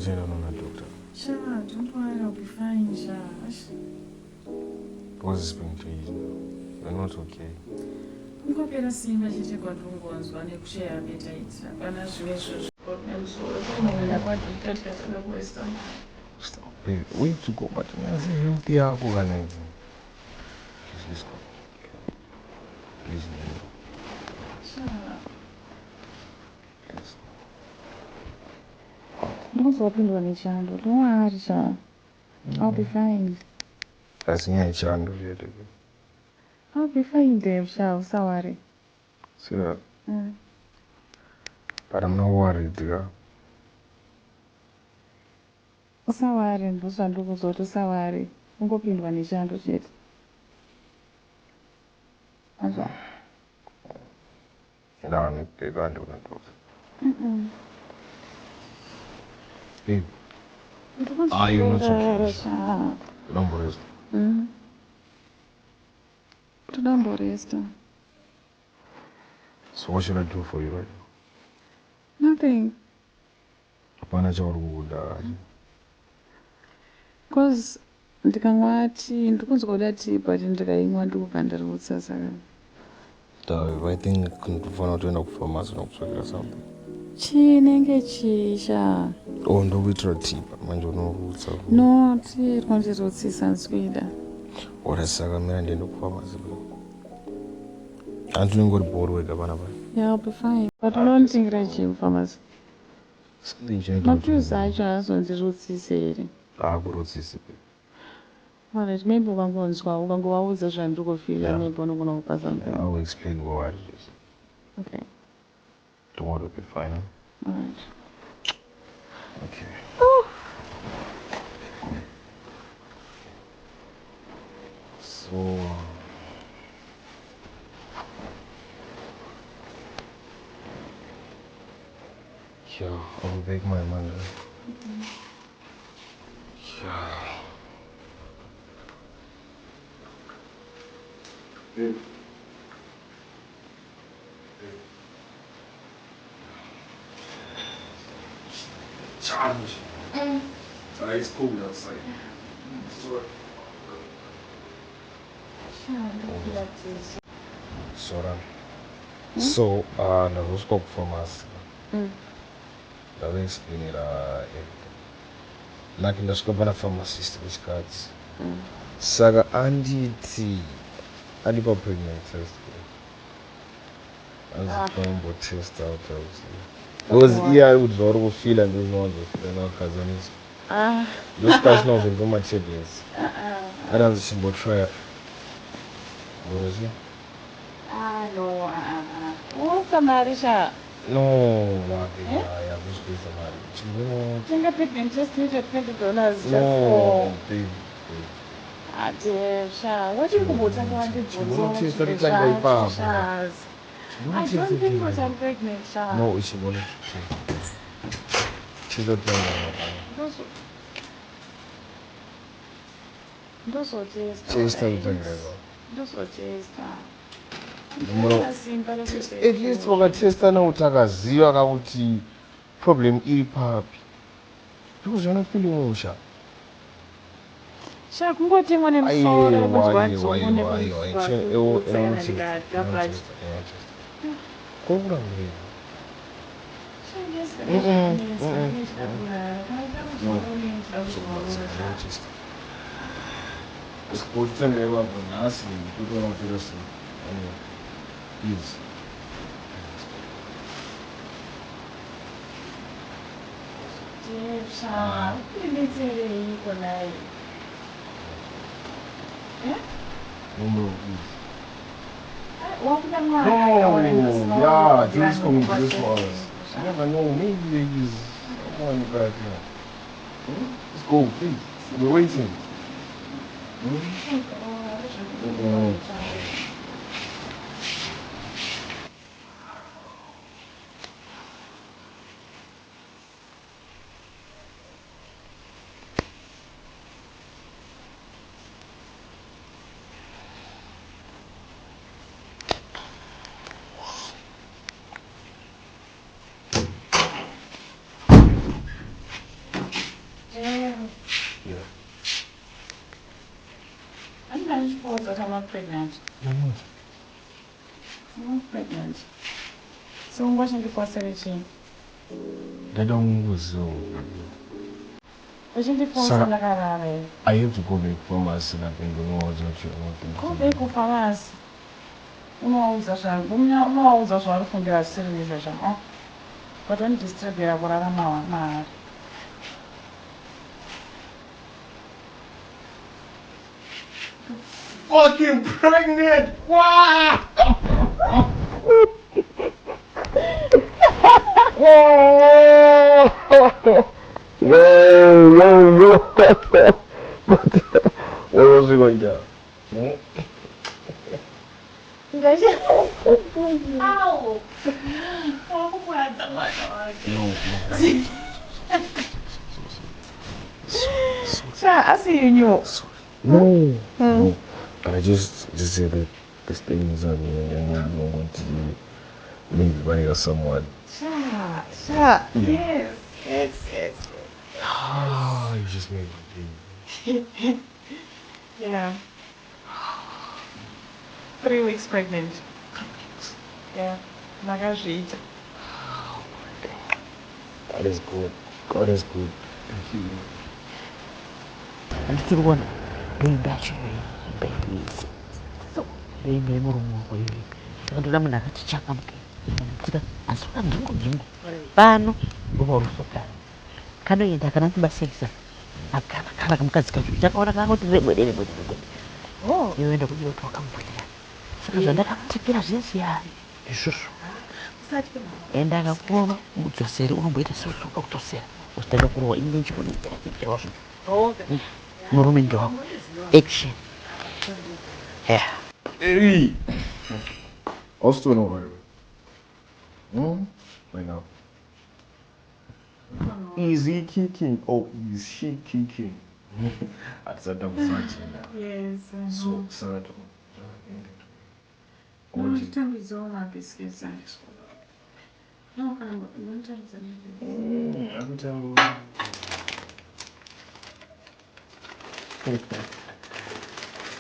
Tienda noona doctor. Sha, don't worry, I'll be fine, Sha. Because it's been 2 years now. You're not okay. Kungopera simba chete kwandingonzwa nekushaya appetite. Hapana zvimwe izvozvo. Nemusoro kunoenda kwadoctor tikasada kuwesta. Stop, baby. We have to go, but nyazi health yako kana ivi. Please, let's go. Please, no. Sha. Please. Ndozopindwa nechando. Don't worry, Sha. I'll be fine. Asi nyaya yechando chete. I'll be fine, babe. Sha, usawari. Serious? But I'm not worried, ka. Usawari, ndozvandikuzoti usawari. Ungopindwa nechando chete. Azwa. Ndani, babe, andiona doctor. Babe, are you not okay? Sha. Don't Toda kumboresta. So what should I do for you right now? Nothing. Hapana chauri kuda. Because ndikamwa tea, ndikunzwa kuda tea, but ndikaimwa ndikubva ndarutsa saka. I think ndinofanira kutoenda kupharmacy nokutsvakira something. Chinenge chisha. Oh, ndokuitira tea, but manje unorutsa. No, tea iri kundirutsisa nzwida. Ora saka mira ndiende kupharmacy. Hanti unenge uri bhori wega panapa. Yeah, I'll be fine. But unonditengera chii mupharmacy? Something chinoita kuti- Mapills acho haazondirutsisi here? Haakurutsisi. Alright, maybe ukangonzwa, ukangovaudza zvandiri kufeela, maybe unogona kupa something. I will explain what it is. Okay. Don't worry, it'll be fine. Huh? Alright. Okay. So, yeah, I'll bake my money. Yeah. Babe. Challenge. It's cold outside. Sorry. Sorry. So, ndazosvika kupharmacy. Ndavaexplainira everything. Lucky ndasvika pana pharmacist wechikadzi. Saka anditi andipa pregnant test. Anzi tombotesta out because iye ari kuti zvauri kufeela ndozvinowanzofeela nevakadzi vanezi. Ah. Ndosvika asina kuzondipa matablets. Adanzi chimbotrya. Ngozi? Ah, no. Ah, ah. Usa mari sha. No, mabe, haya, kuzvikuisa mari. Chimbono. Tenga pregnant test inoita $20 just No, for. babe, babe. Ah, dear, sha. What you kumbotanga wandibvunza Chimbonotesta kutanga ipapo. I don't think that I'm pregnant, sha. No, chimbono. Chizotanga. Ndozotesta. Testa kutanga ipapo. Ndozotesta. Simba rekuti. At least wakatesta nokuti akaziva kakuti problem iri papi. Because you're not feeling well, sha. Sha, kungotemwa nemusoro Aiwa, nekunzwa aiwa, dzungu aiwa, aiwa. nekunzwa Ewo, kutsa kana ndikadya but Kokurambirei? Sha, yes, yes, ndinoda kurara. Kana No. ndinoda kuzorora, sha. Kutanga ipapo nhasi kutoona kupera sei. Anyway, please. Dear, sha, kundibetsereiko nhai? Eh? No, no, please. Wakuda mwana No, akaona yeah, just come this was. You never know, maybe there is someone back here. Let's go, please. We're waiting. Mm. Ndachikuudza kuti I'm not pregnant. You're not. I'm not pregnant. So unga uchindikwasere chii? Ndada kungoziva. Uchindifosa Saka- ndakarara here? I have to go back pharmacy ndinowaudza kuti you're not Go pregnant. back kupharmacy. Unowaudza unowaudza zvauri kufungira zvisiri izvo zvako. But wandidisturbira kurara mahara. Fucking pregnant! Wow! Whoa, whoa, whoa. What else we going to do? Au! Wakukwadza mwana wake. No, no. Sha, asi you knew. No. No. But I just said that this thing is on me and I don't want to maybe running someone. Sha, sha. Yes, yes, yes. Ah, you just made my day. Yeah. 3 weeks pregnant. Yeah. Ndakazviita. God is good. God is good. Thank you. Handitiri kuona ndoimba yacho iyoyi, imba iyoyi ndoimba yemurume wako iyoyi. Saka ndoda munhu akati changamuke, anotsika asi dzungu dzungu pano ndopaurusokana kanoenda kana kubasekisa akana kana kamukadzi kacho chakaona kakangoti rebwede rebwede rebwede. Oh. Iyoenda kudiwa kuti wakamubvunira, saka zvandakamutekera zviya zviya izvozvo. Usatye mama. Enda akakurova umudzosere, unomboita seusuka kudzosera usitanga kurohwa ini ndichikudiwazvo. Oh. Murume ndewako, action, yeah. Hey! Also no worry. Right now. Is he kicking or is she kicking? Atisada kusachena. Yes, I know. So sad. No, nditambidzawo mabhisiketsi. No, kana ndinotambidza mabhisiketsi. Akutamba.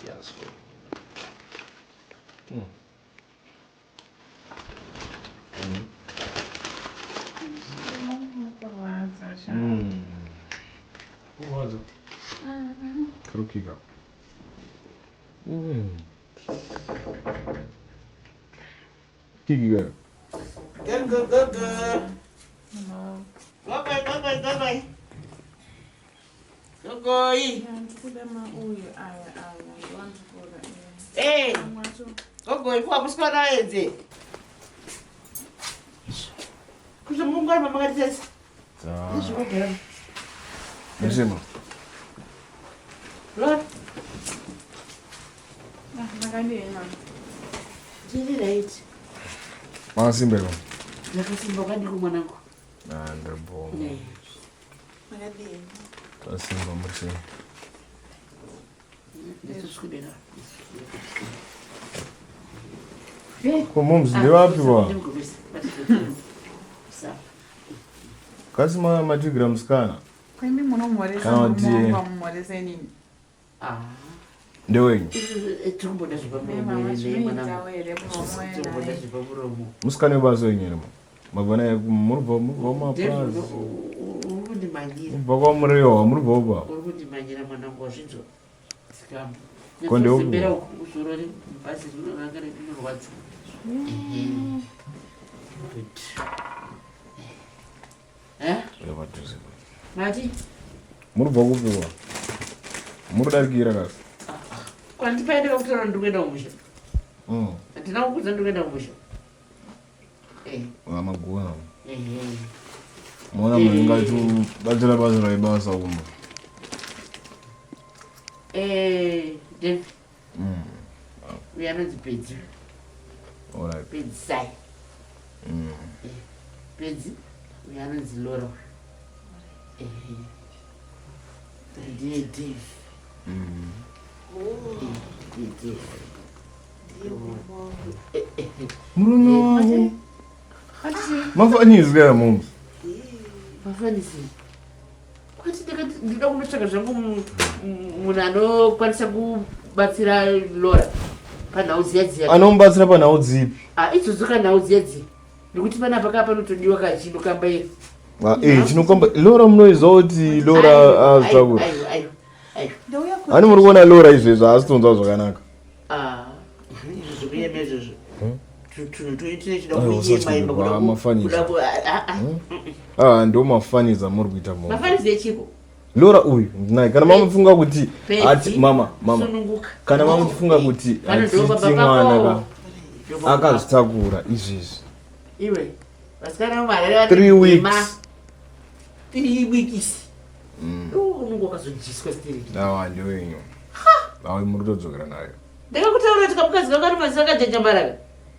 Yeah, so. Kurwadza sha. Kurwadza. Karukika. Kiki. Go, go, go, go. Go, go, go, go, go, go. Go, go. Ndikuda mauyu aya aya ndowandikuda. Hey, Amwe acho go, go. Kwa musikana enze. Kuzo mungu ari mama katitesa. Izvo. Mzima. Lord, Ah, makadii mama? tiri right. Makasimbeka. Ndakasimba kwandiko mwanangu. Ah, ndabonga. Ne. Makadii? Tasimba muti. Ndisukudera. Ko moms ndevapi va? Sa. Kasi matigira musikana. Kwemi munomhoresa Kana murume kuti- wangu amumhorese nini? Ah. Ndewenyu. Tirikumbona Mama zvepamuromo ere zvinoitawo mwanangu. here murume Tirikumbona naye? zvepamuromo. Musikana webasa wenyu here? Mabva naye muribva mumapurazi. Uri kundimanyira. Mubva kwamurewa muribva upa. Uri kundimanyira mwanangu, wazvinzwa? Sikambo. Ko ndeupi? Nyatsozimbira uzorore mubhazi ranga rinorwadza. Good. Eh? Padhuze. Mati, Muribva kupi wa? Muri kudarikira kasi. kwandipaendeka kutaura ndiri kuenda kumusha. Handina kukudza ndiri kuenda kumusha. Eh, Amagona. eh. Mona munhu ingati batsira basa raibasa kumba. Eh, Dave. Uyu anonzi Pedzi. Alright. Pedzisai. Pedzi, uyu anonzi Laura. Eh. Ndiye Dave. Ndiye Dave. Murume wavo. Mafanisi kaya moms. Mafanisi kwati ndikati ndinoda kunotsvaka zvangu munhu anokwanisa. anobatsira Lora panhau dziya dziya. Anomubatsira panhau dzipi? Ah, idzodzo kanhau dziya dziya. Nekuti panapa ka panotodiwa kachinokamba iri. Ah, eh, chinokamba Lora munoiziva kuti Lora azvitakura. Aiwa, aiwa, aiwa. Ndauya ku Ani muri kuona Lora izvezvi haasi kutonzwa zvakanaka. Ah, izvo zvekuyema izvozvo. Tunhu tuitire chida Aiwa, kuyema usatye yema kuda kuda ku- mafanisa. kuda ku ah, ah, ah. Ah, ndo mafanisa amuri kuita mo. Mafanisa echiko. Lora uyu ndinaye kana mamufunga kuti Pedzi, ati mama mama sununguka. kana mamufunga kuti Pano ndo baba hatiti mwana pako. ka Ndo baba pako. akazvitakura izvezvi Iwe, vasikana vemuHarare vane 3 nhema. weeks. 3 weeks. Iwe unenge wakazodyiswa stereki. Awa ndewenyu. Awa muri kutodzokera nayo. Ndakakutaurira kuti kamukadzi kako kane maziso akajanjambaraka.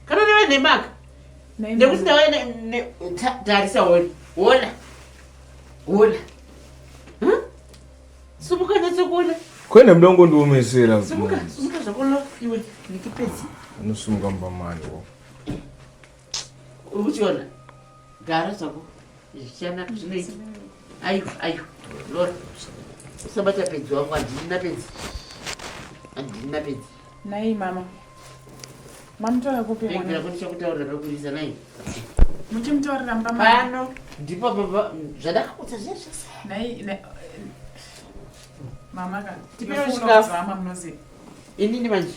Kanoreva nhemaka. Nhai Nekuti mama. ndauya tarisa wona. Wona. Wona. Huh? Sumuka nyatsokuona. Kwene muda kungondiomesera. Sumuka, sumuka zvako lo iwe ndikipedzi. Anosumuka mumba mani wo. Uri kuchiona? Gara zvako. Zvichanaka zvinoita. Aiwa, aiwa. Lora. Usabata pedzi wangu handina pedzi. Handina pedzi. Nhai mama. Mamutora kupi Bhegi mwana? rako ndichakutaurira rokuisa nai. Muchimutaurira mumba mani? Pano ndipo baba zvandakakuudza zviya zvese. Nhai mama ka. Tipeiwo Ndinofunga chikafu. kuzama munoziva. Inini manje.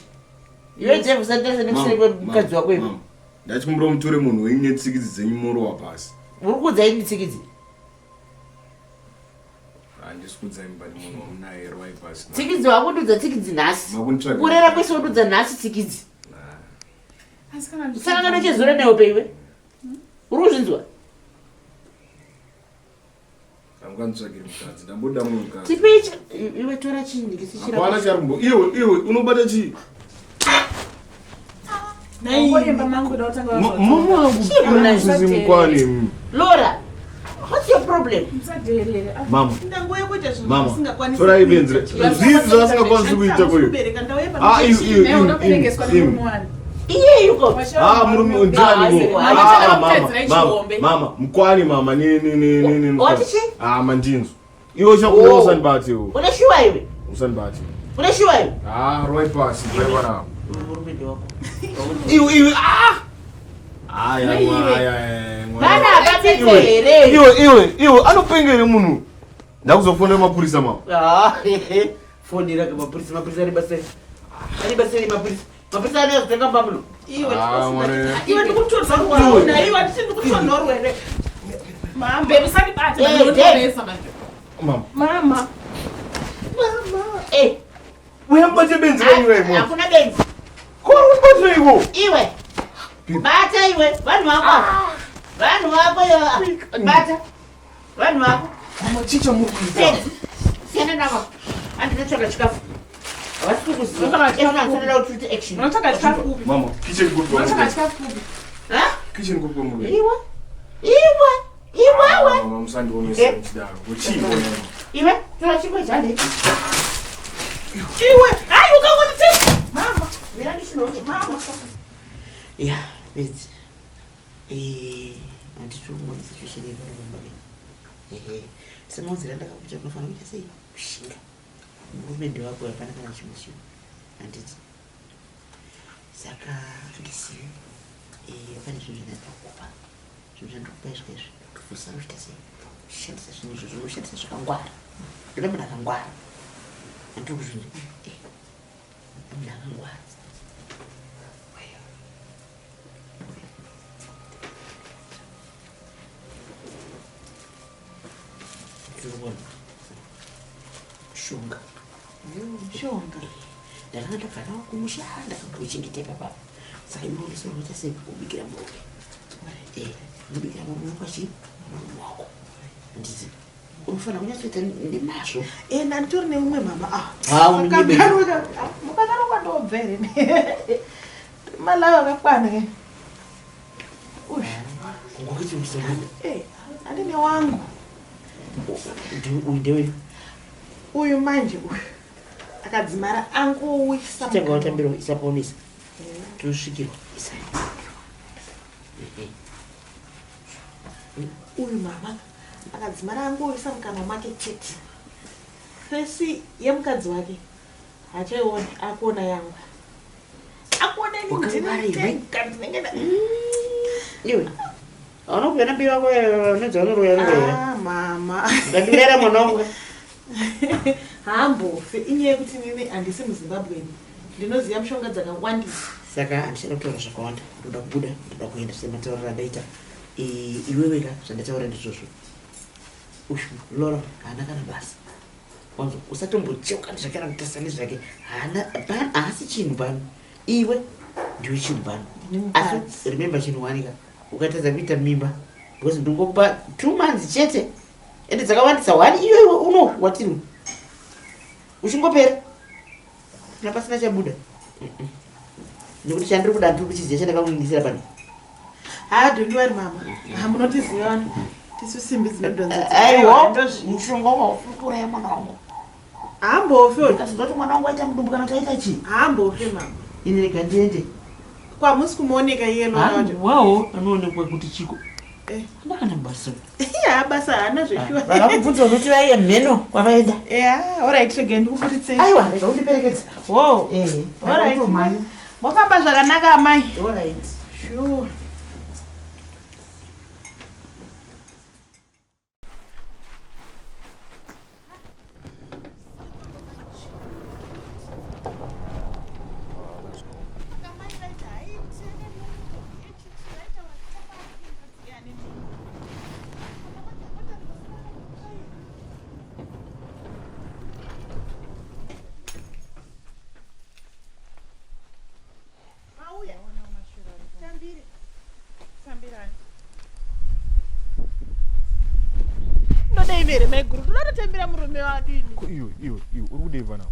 Iwe Jeff usandirasa nekuseri kwemukadzi wako iwe. Ndachikumbira mutore munhu wenyu netsikidzi dzenyu morowa pasi. Uri kuudza ini tsikidzi. Handisi kuudzai mubati munhu wamunaye rowai pasi. Tsikidzi wakundiudza tsikidzi nhasi. Makunditsvaga. Kurera kwese wondiudza nhasi tsikidzi. Asi kana Usangano chezura nehope iwe. Uri kuzvinzwa? Hamukanditsvagiri mukadzi. Ndamboda mumwe mukadzi. Tipei iwe tora chinhu Hapana chari kumbo. Iwe iwe unobata chii? Wakoyemba mangu kuda kutanga Mama wangu mukwani. Lora, what's your problem? Musadherere. Mama. Ndangouya kuita zvinhu Mama. zvisingakwanisi Torai benzi. kuita. Zvipi zvaasingakwanisi kuita kuyo? Kubereka, ndauya pano Ah, iwe iwe Nhai unopengeswa iwe. nemurume wani. Iye yuko. Ah, murume ndiani Ah, wo? mama, Ah, mama, chakakutedzera mama, chihombe. mama, mukwani mama ne ne ne ne ne. Wati chii? Ah, mandinzo. Iwe uchakuda Oh. usandibate iwe. Une shuwa iwe. Usandibate. Une shuwa iwe. Ah, rowai pasi, rowai panapa. Murume ndewako. Iwe iwe ah! Aya, Iwe. aya, aya. Vana havapedze Iwe. here? Iwe iwe iwe anopengere munhu. Ndakuzofonera mapurisa mama. Ah, fonera kumapurisa, mapurisa ari basa. Ari basa rei mapurisa. Mapurisa anouya kutenga mumba muno. Iwe, Ah, mwana. iwe ndikutonhorwa una iwe handiti ndikutonhorwa here mama Babe usandibate Eh, manje unondionesa manje. Mama. mama Eh, Uya mubate benzi renyu ah, imo. hakuna benzi. Kori mubate iwo. Iwe. Bata iwe, vanhu vako. ava. Vanhu vako iwe. Bata. Vanhu vako. Mama chicha muri kuita. Pedzi. Siyana navo. Handinotsvaka chikafu. Havasi kukuziva. Unotsvaka chikafu Everyone anoda kuti uite action. Unotsvaka chikafu kupi? Mama, kitchen kupi? Unotsvaka chikafu kupi? Ha? Kitchen kupi muri? Iwe. Iwe. Iwewe. Mama musandiomesa muchidaro. Kuchii mama. Iwe, tora chingwe chande. iwe hayi ukangonditi mama Mira ndichinonge. mama Ya, bedzi. Eh, handiti unoona situation iri pano Ehe. Semauzira ndakakuita unofanira kuita sei? Kushinga. Murume ndewako hapana kana chimwe chinhu. Handiti. Saka handisiyo. Eh, pane zvinhu zvandinokupa. Zvinhu zvandinokupa izvo izvi. Ndofusira kuita sei? Shandisa zvinhu izvozvo, unoshandisa zvakangwara. Ndoda munhu akangwara. Handiri kuzvinzwa. Eh. Munhu akangwara. Ndinoona. Mushonga. mushonga Ndakanga ndabva nawo kumusha ndakauchengeta papa. Saka iwe unosoro kuita sei kubikira murume. Eh, unobikira murume wako chii? Murume wako. Handiti. Unofanira kunyatsoita nemazvo. e ndanditori neumwe mama ah Ha, unonyebe. mukadaro kwandobva here malawi akakwana ke uyu Ngokuti musoro. e handine wangu Uyu ndewe. uyu manje uyu akadzimara angowisa Chitenga watambira isaponesa. Tinosvikirwa. Isa. Uyu mama akadzimara angowisa mukanwa make chete fesi yemukadzi wake. Hachaiona, akuona yangu. Akuona ini Wakangwara iwe. ndinenge ndinenge Iwe. Hauna kuona mbi wako unonzi vanoroya roya. Ah, mama. Ngandiurayira mwana wangu. Haambofe. Inyaya yekuti inini handisi muZimbabwe ini. Ndinoziva mishonga dzakawandisa. Saka handichada kutaura zvakawanda. Ndoda kubuda, ndoda kuenda sematauriro andaita. Iwewe ka zvandataura ndizvozvo. Uyu Laura haana kana basa. Wanzwa usatombocheuka nezvake kana kutarisa nezvake. Haana haasi chinhu pano. Iwe ndiwe chinhu pano. Ndine Asi mukadzi. remember chinhu wanika ukatadza kuita mimba because ndingokupa 2 months chete ende dzakawandisa one iyo iwe uno watiri uchingopera kana pasina chabuda nekuti chandiri kuda ndiri kuchiziva chandakakuningisira pano. Ha, don't worry mama. Ha, munotiziva vanhu. Tisu simbi dzinodhonza. Aiwa, Ndozviita. mushonga waufi kuuraya mwana wangu. Haambofe uyu. Ndikazonzwa kuti mwana wangu aita mudumbu kana kuti aita chii. Haambofe mama. Ini rega ndiende. Kwamusi kumuoneka iye Laura wacho. Wawo anoonekwa kuti chiko. Eh. Hana kana basa. Ya, basa haana zveshuwa. Vakakubvunza unoti vaiya mheno kwavaenda. Ya, alright, rega ndikuburitsei. Aiwa, rega undiperekedze. Wo. Eh. Alright. Mofamba zvakanaka amai. Alright. Sure. Ndoda imi here maiguru, ndoda kutotambira murume wadini. Ko iwe iwe iwe uri kudei panapa?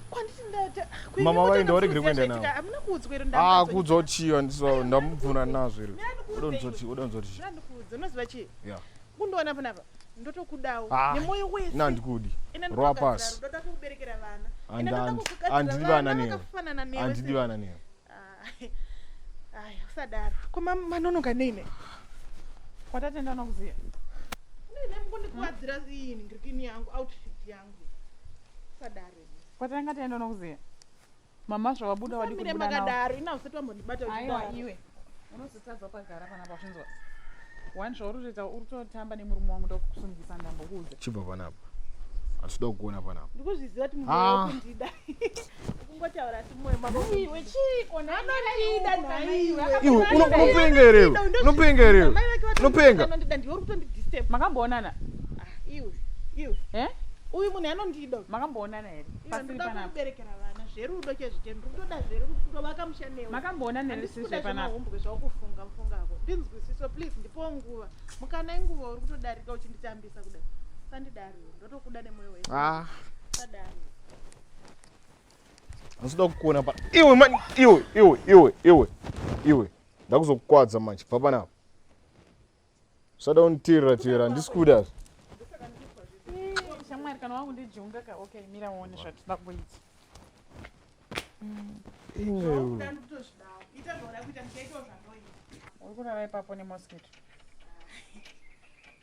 Kwanditi ndata. Mama vaenda waregere kuenda navo. Hamuna kuudzwa here Ah, kuudzwa kuti chii handisi ndamubvuna nazvo here. Uda kunzwa uda kunzwa chii? Ndandikuudza, unoziva chii? Yeah. Kundiona panapa ndotokudawo Ah, nemwoyo wese. Ina handikudi. Ina Rova ndinotogadzira pasi. rudo, ndoda kukuberekera vana. Ina Handi- ndoda handi- kukugadzira handidi vana newe. vakafanana newe. Handidi vana newe. Ah, Aya, usadaro. Ko manonoka nei nei? Kwatatenda unokuziva. Nei mukundikuvadzira iyi ngirikini yangu, outfit yangu. Usadaro. imi. Kwatanga taenda unokuziva. Mama zvavabuda wadi Usamire kubuda navo. makadaro, ina usati wambondibata Aiwa uchidaro. iwe. Unozotadza pakagara panapa uchinzwa. One zvauri kutoita uri kutotamba nemurume wangu ndokusungisa ndambokuudza. Chibva panapa. Handisi kukuona panapa. Ndikuzviziva kuti Ah. mumwoyo kundida. Kungotaura asi mumwoyo mako. Iwe chiiko Anondida nhaiwe. Iwe unopenga here iwe? Unopenga here iwe? Mai vake vatondida, Unopenga. anondida ndiwe uri kutondidisturb. Makamboonana? Ah, iwe, iwe. Eh? Uyu munhu anondida. uyu. Makamboonana here? Iwe Pasiri ndoda panapa. kukuberekera vana zverudo chezvo ndiri kutoda zverudo kutovaka musha newe. Makamboonana here Handisi zvisiri kuda zvepanapa? zvemahumbwe zvaukufunga mufungako. Ndinzwisiso please ndipowo nguva. Mukana inguva uri kutodarika uchinditambisa kudai. Sandidaro iwe, ndotokuda nemwoyo wese. Ah. Sadaro. Handisi kukuona pa. Iwe man, iwe iwe iwe iwe. Iwe. Ndakuzokukwadza manje. Bva panapa. Usada kunditirira tirira handisi kuda. Shamwari kana wakundijunga ka okay mira uone zvatinoda kuita. Inga iwe. Zvawakuda ndikutozvidawo. Ita zvauda kuita ndichaitawo zvandoita. Uri kurara ipapo nemosquito.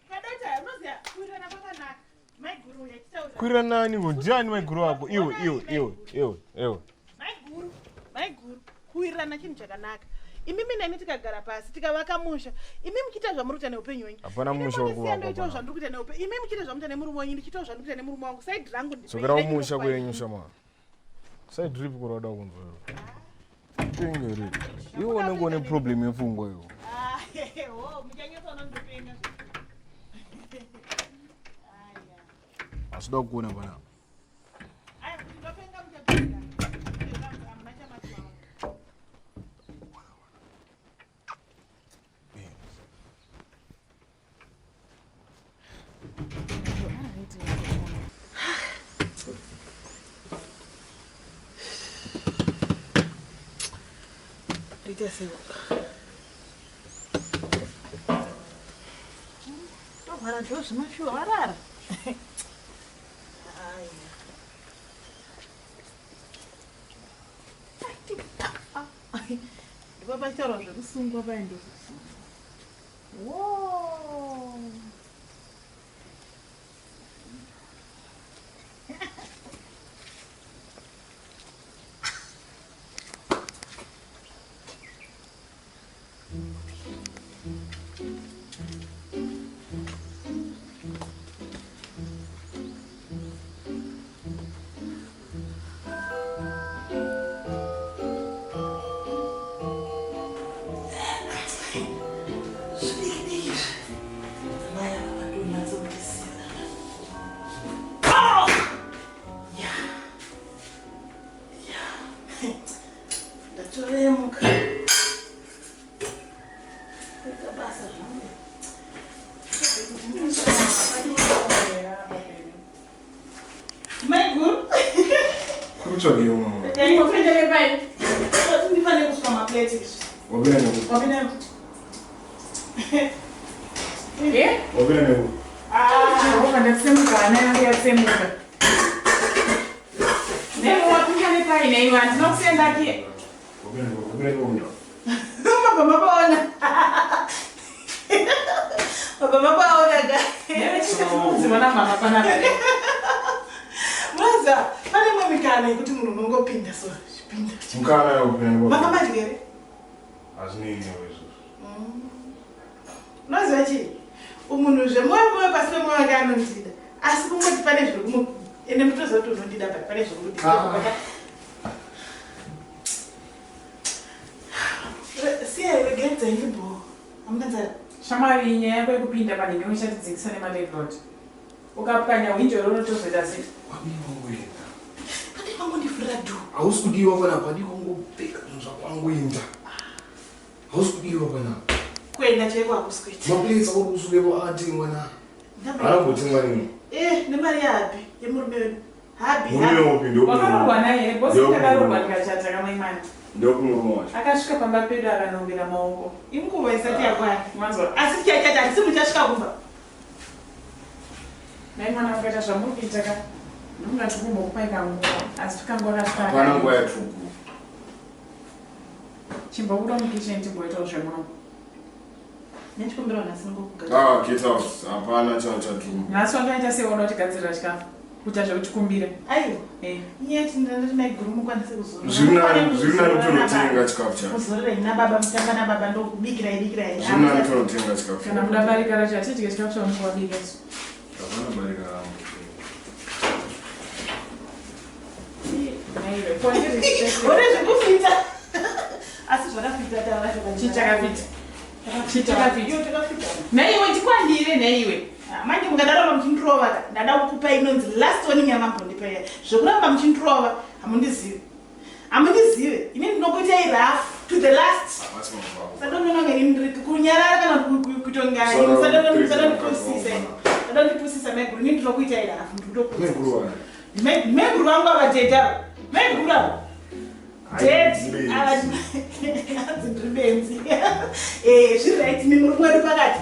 Kadota unoziva kuwirirana kwakanaka. Maiguru uyu achitaura. Kwirira nani ngo? Ndiani maiguru wako? Iwe iwe iwe iwe iwe. Maiguru, maiguru, kuwirirana chinhu chakanaka. Imimi neni tikagara pasi tikavaka musha. Imi muchiita zvamuri kuita neupenyu hwenyu. Hapana Ini musha uri mondisiya kuvakwa ndoitawo panapa. zvandiri kuita neupenyu. Imi muchiita zvamunoita nemurume wenyu, ndichiitawo zvandiri kuita nemurume wangu. Side rangu ndipei, Dzokera renyu kumusha ndokwai. kwenyu shama. Side rip kuri wada kunzwa iwe. Penga here. Iwe unenge une problem yepfungwa iwe. Ah, ho, muchanyatsoona ndopenga zve. Aya. Handisi kukuona panapa. Aya, kuti ndopenga muchapenga. Hamuna chamachiwaona. Ndoita sei? Tohwara ndo zvemashuwa warara. Aya. Ndipo pachitaurwa zvekusungwa paye ndokusungwa. Wo! Ndatoremuka. Kuita basa zvangu. Maiguru. Kuri kutsvagei mama? Ndinokuenda nepai. Ndifane kusuka maplate izvi. Wapinda neku. Wapinda. Eh? Wapinda neku. Jehovha, ndatsemuka, hana yangu yatsemuka. Newe wapinda nepai neiwe, handina kusenda ke. Wapinda neku. Wapinda neku. Baba mapaona. Baba mapaona ga. Newe chite kuudzirwa namama panapa. Munoziva pane imwe mikana yekuti munhu unongopinda so chipinda. Mukana yekupinda neku. Manga madya here? Hazvinei newe izvozvo. Unoziva chii? Munhu zvemwoyo mwoyo pasi pemwoyo wake anondida. Asi kungoti pane zviri kumu ende mutoziva kuti unondida but pane zviri Ah. kudida. Siya regedza ini bho. Hamuna nzara. Shamwari, nyaya yako yekupinda panenge uchatidzingisa nemalandlord. Ukapwanya hwindo unotozoita sei? Wadii wangoenda? Pane pangondivhurira door. Hausi kudiwa panapa, wadii wangopfeka zvinhu zvako wangoenda. Hausi kudiwa panapa. Kuenda chaiko hakusi kuita. Maplates auri kusukepo akatengwa na. Haanambotengwa nini? Eh, nemari yahabi yemurume wedu. Habi. Murume upi ndopi? Wakaroorwa naye here? Bosi Ndopi ndakaroorwa murume? ndikachata kamwe mwana. Ndopi murume wacho? Akasvika pamba pedu akanombera maoko. Inguva isati yakwana. Manzwa. Asi tichachata handisi muchasvika kumba. Nai mwana mukaita zvamuri kuita ka. Ndinonga tikumbokupai kanguva. Asi kanguva kasvika. Hapana nguva yatuku. Chimbobuda mukitchen timboitawo zvemuno. Nechikumbira nhasi ndingokugadzira. Ah, get out. Hapana chauchatumba. Nhasi wakaita sei wauda kutigadzirira chikafu? Kuita zvekutikumbira. Aiwa. Eh. Inyaya yekuti ndinoti maiguru mukwanise kuzorora. Zviri nani zviri nani kutonotenga chikafu chacho. Kuzorora ina baba mutamba nababa ndokubikirai bikirai. Zviri nani kutonotenga chikafu. Kana muda barika racho hatidye chikafu chaunenge wabika isu. Hapana barika rangu. Naiwe, kondirespect. Une zvekufita. Asi zvakafita taura chokwadi. Chii chakafita? Chii chakafita? Iyo chakafita. Naiwe ndikwandire naiwe. Ah, manje mungadaramba muchindirova ka ndada kukupa inonzi last warning yamambondipa iya zvekuramba muchindirova hamundizive hamundizive ini ndinokuitai rough to the last Havasi mababa ako. sadonononga ini ndiri kunyarara kana kuitongani sadondipusisa sadondipusisa maiguru ini ndinokuitai rough ndinokuita Maiguru wani. maiguru vangu ava tete ava maiguru ava tete Benzi. ava anzi ndiri benzi Eh, zviri right mi muri mwedu pakati.